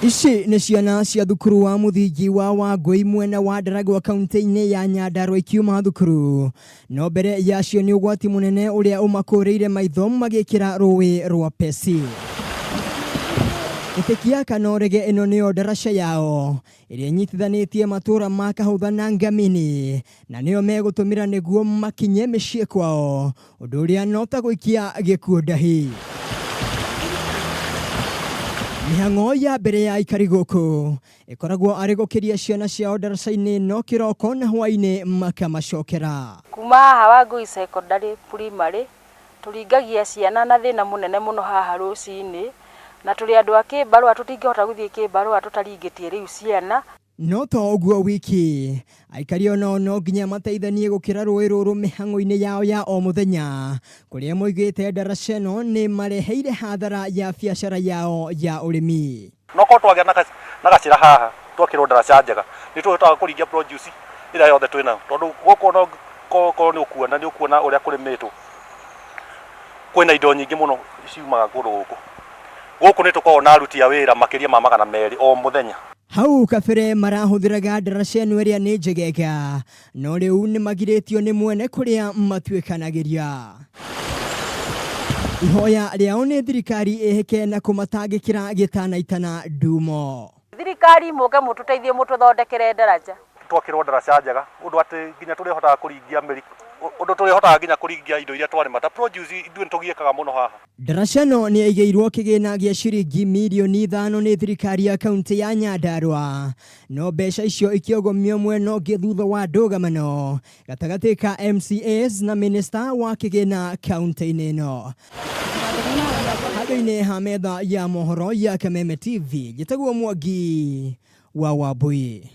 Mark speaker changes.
Speaker 1: Ici nĩ ciana cia thukuru wa mũthingi wa Wangũi mwena wa Ndaragwa kaunti-inĩ ya Nyandarua ikiuma thukuru. No mbere yacio nĩ ũgwati mũnene ũrĩa ũmakũrĩire maitho magĩkĩra rũĩ rwa Pesi. Ĩtĩkia kana ũrege ĩno nĩyo ndaraca yao ĩrĩa ĩnyitithanĩtie matũra ma Kahũtha na Ngamini na nĩyo megũtũmĩra nĩguo makinye mĩciĩ kwao ũndũ ũrĩa no ta gũikia gĩkuũ ndahi. Mĩhang'o ya mbere ya aikari gũkũ ĩkoragwo arĩ gũkĩria ciana ciao ndaraca-inĩ no kĩroko na hwaĩ-inĩ makamacokera.
Speaker 2: Kuma haha Wangui Secondary Primary tũringagia ciana na thĩna mũnene mũno haha rũcinĩ, na tũrĩ andũ a kĩbarũa tũtingĩhota gũthiĩ kĩbarũa tũtaringĩtie rĩu ciana.
Speaker 1: No to ũguo wiki, aikari onao no nginya mateithanie gũkĩra rũĩ rũrũ mĩhang'o-inĩ yao ya o mũthenya, kũrĩa moigĩte ndaraca ĩno nĩ ĩmareheire hathara ya biacara yao ya ũrĩmi.
Speaker 3: No korwo twagĩa na gacĩra haha twakĩrwo ndaraca njega, nĩ tũhotaga kũringia produce ĩrĩa yothe twĩ nayo, tondũ gũkũ no korwo nĩ ũkuona nĩ ũkuona ũrĩa kũrĩmĩtwo, kwĩna indo nyingĩ mũno ciumaga kũndũ gũkũ. Gũkũ nĩ tũkoragwo na aruti a wĩra makĩria ma 200 o mũthenya.
Speaker 1: Hau kabere marahũthĩraga ndaraca ĩno ĩrĩa nĩ njegega, no rĩu nĩ magirĩtio nĩ mwene kũrĩa matuĩkanagĩria. Ihoya rĩao nĩ thirikari ĩhĩke na kũmatangĩkĩra gĩtanaitana ndumo.
Speaker 2: Thirikari mũke mũtũteithie mũtũthondekere ndaraca.
Speaker 3: Twakĩrwo ndaraca njega ũndũ atĩ nginya tũrĩhotaga kũringia mĩri, ũndũ tũrĩhotaga nginya kũringia indo iria twarĩma ta produce ithuĩ nĩ tũgiĩkaga mũno haha.
Speaker 1: Ndaraca ĩno nĩ yaigĩirwo kĩgĩna gĩa ciringi mirioni ithano nĩ thirikari ya kaunti ya Nyandarua, no mbeca icio ikĩogomio mwena ũngĩ thutha wa ndũgamano gatagatĩ ka MCAs na minista wa kĩgĩna kaunti-inĩ ĩno. Handũ-inĩ ha metha ya mohoro ya Kameme TV, njĩtagwo Mwangi wa Wambui.